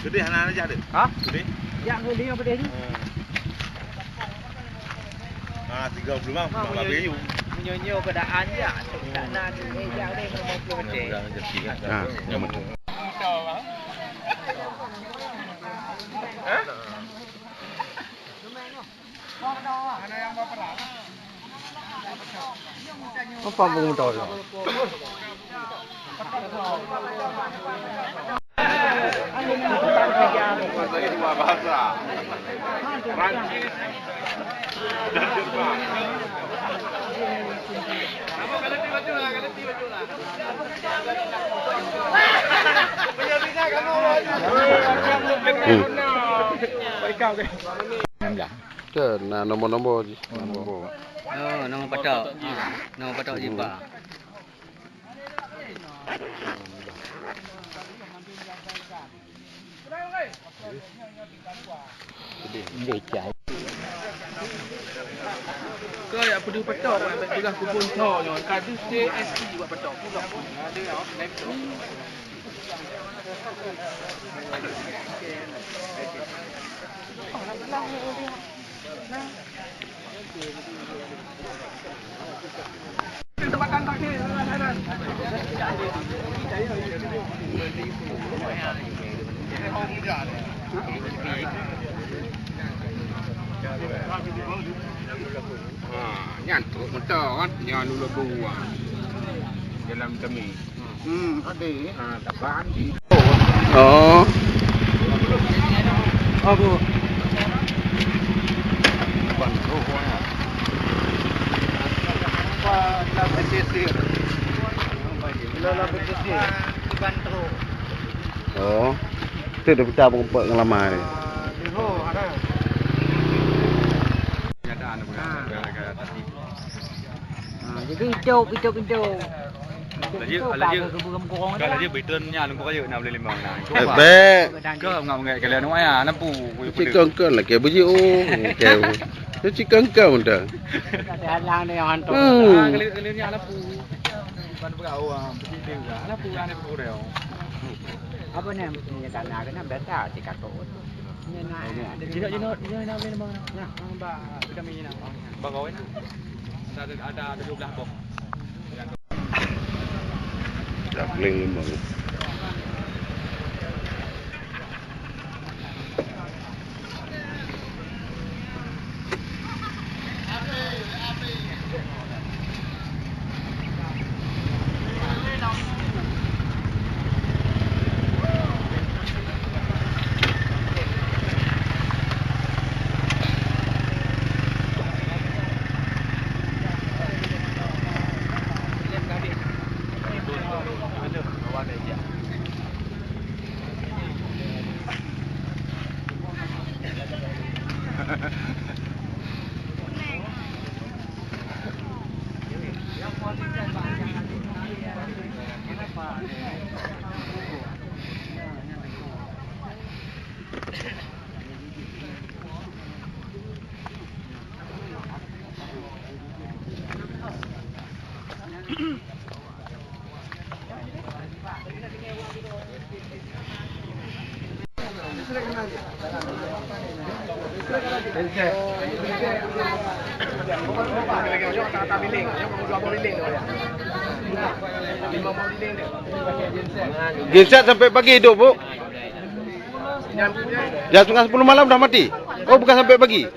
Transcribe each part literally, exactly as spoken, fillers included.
Deh, hana, hana jak deh. Ha? Deh. Jak ngon dia apa deh tu? Hmm. Ah, tiga puluh lima, lima belas. Meunyoe, meunyoe keadaan jak, tak na tu, eh, jak deh, lima puluh deh. Ah, yang betul. Ha? Apa bung motor tu? Bahasa Perancis dan Jerman. Hmm. Kan, na nombor-nombor jih. Nombor. Oh, nombor patok. Nombor patok jih, Pak. Kau yak peudeuh patok, yak peugah kubon tho nyoe, ka deuh C S I buat patok. Ha, nyan trok motor kan, nyan lulu dua. Dalam kami. Hmm, ada. Ha, dapat. Oh. Apa? Oh. Tu dah pecah bengkok ngelamai. Ha, jadi hidup, hidup, hidup. Laju, laju. Kau laju beuteun nya lungkuk aja nak boleh limong nah. Eh, bek. Kau ngap ngai kalian waya lampu. Cikong-kong lah ke buji oh. Ke. Cikong-kong dah. Ada halang dia yang hantu. Hmm. Ah, kali kali ni lampu. Bukan berau ah, begitu juga. Lampu yang ada berau. Apa ni? Ini tanah kena biasa dikatut. Ini nak. Jino jino jino nak boleh limong nah. Nah, bang ba kami nak. Bang kau ni. Ada ada tujuh belas box. Dah paling limong. Genset sampai pagi hidup, Bu? Jam setengah sepuluh malam dah mati. Oh, bukan sampai pagi.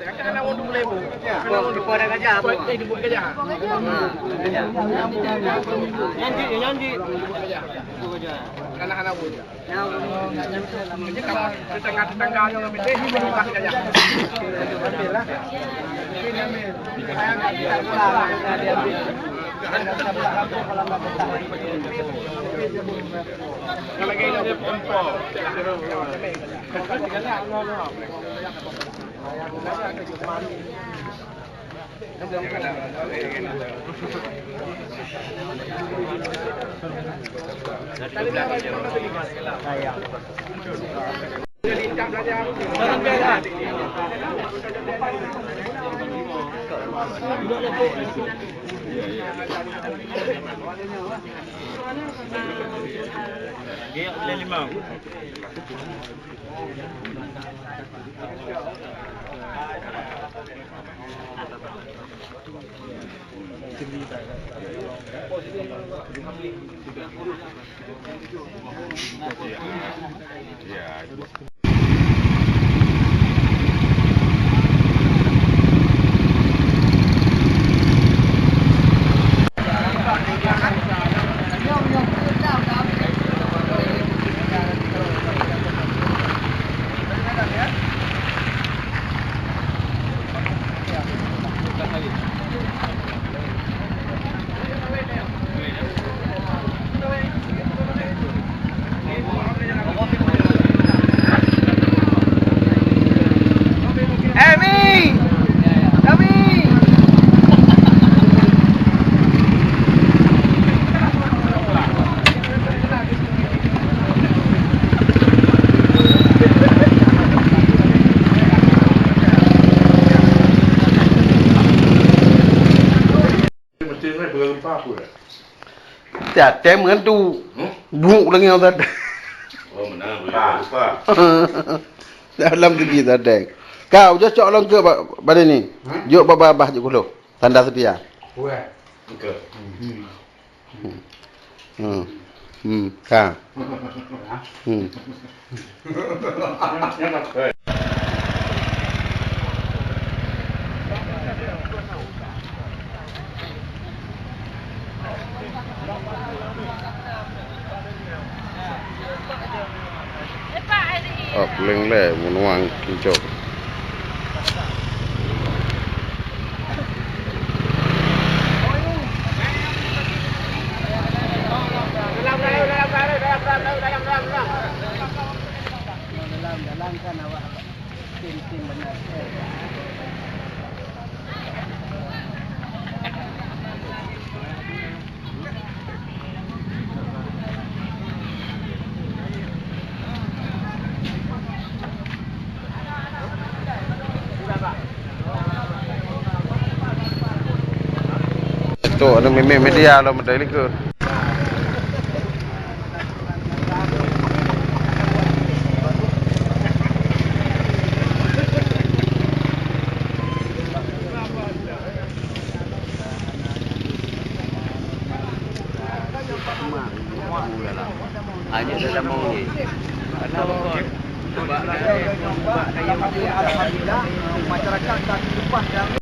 Eh, Mi! Dami! Meusti ngai peugah gempa peue? Tiatém ngon tu. Hmm? Buk lagi ngon tadi. Oh, meunan, peugah gempa. Dalam segi tadi. Kau, jok cok lom ke ba-, badan ni. Hmm? Jok babah, babah jok kulo. Tanda setia. Weh. Oke. Hmm. Hmm. Hmm. Ka. Hmm. Ap leng lé menuang kincok. Tu ada mimik media lah, medai likot. Alhamdulillah, masyarakat tak lepas dari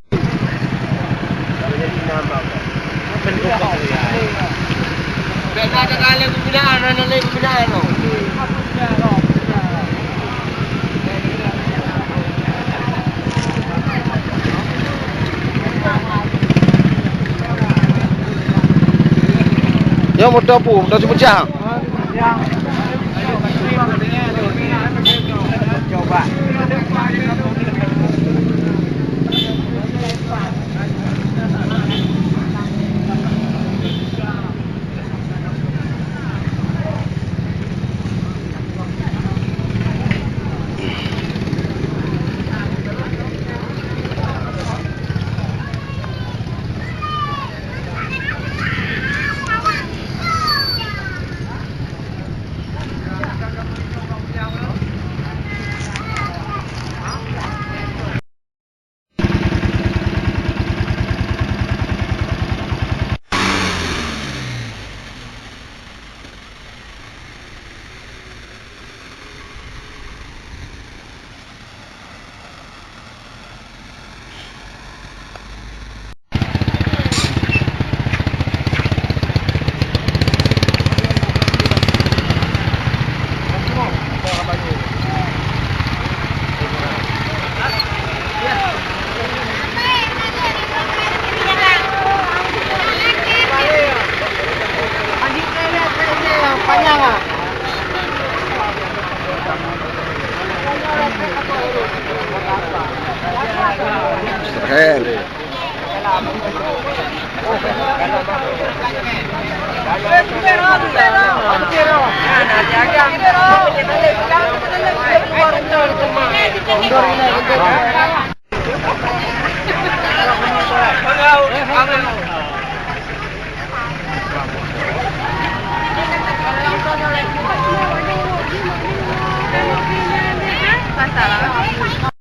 Nyoe moto pu, moto si pecah.